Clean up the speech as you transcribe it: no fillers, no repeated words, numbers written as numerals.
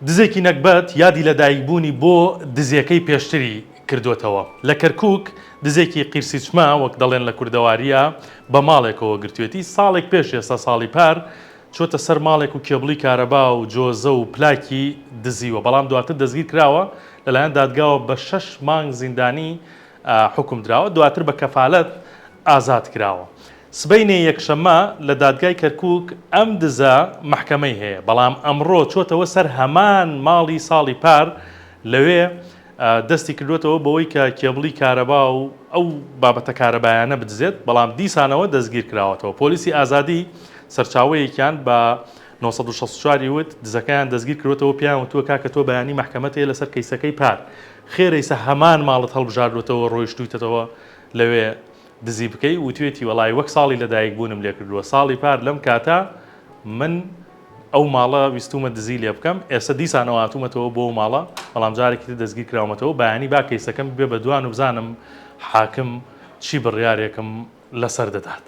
دزێکی نەگبەت یادی لەدایکبوونی بۆ دزیەکەی پێشتری کردۆتەوە. لە کەرکوک دزێکی قیرسیچمە وەک دەڵێن لە کوردەوارییا بە ماڵێکەوە گرتوێتی، ساڵێک پێش ئێستا ساڵی پار چۆتە سەر ماڵێک و کێبڵی کارەبا و جۆزە و پلاکی دزیوە، بەڵام دواتر دەستگیر کراوە لەلایەن دادگاوە بە شەش مانگ زیندانی حوکم دراوە، دواتر بە کەفالەت ئازاد کراوە. سبەینێ یەکشەممە لە دادگای کەرکوک ئەم دزە مەحکەمەی هەیە، بەڵام ئەمڕۆ چۆتەوە سەر هەمان ماڵی ساڵی پار، لەوێ دەستی کردووەتەوە بەوەی کە کێبڵی کارەبا و ئەو بابەتە کارەبایانە بدزێت، بەڵام دیسانەوە دەستگیر کراوەتەوە. پۆلیسی ئازادی سەرچاوەیەکیان بە 964 ی وت، دزەکەیان دەستگیر کردووەتەوە، پێیان وتووە کاکە تۆ بەیانی مەحکەمەت هەیە لەسەر کەیسەکەی پار، خێرە ئیستا هەمان ماڵت هەڵبژاردووەتەوە ڕۆیشتوویتەتەوە لەوێ دزی بکەی؟ وتوێتی وەڵای وەک ساڵی لەدایک بوونم لێکردووە، ساڵی پار لەم کاتە من ئەو ماڵە ویستوومە دزی لێ بکەم، ئێستا دیسانەوە هاتوومەتەوە بۆ ئەو ماڵە، بەڵام جارێکی تر دەستگیر کراومەتەوە، بەیانی با کەیسەکەم ببێ بە دوان و بزانم حاکم چی بڕیارێکم لەسەر دەدات.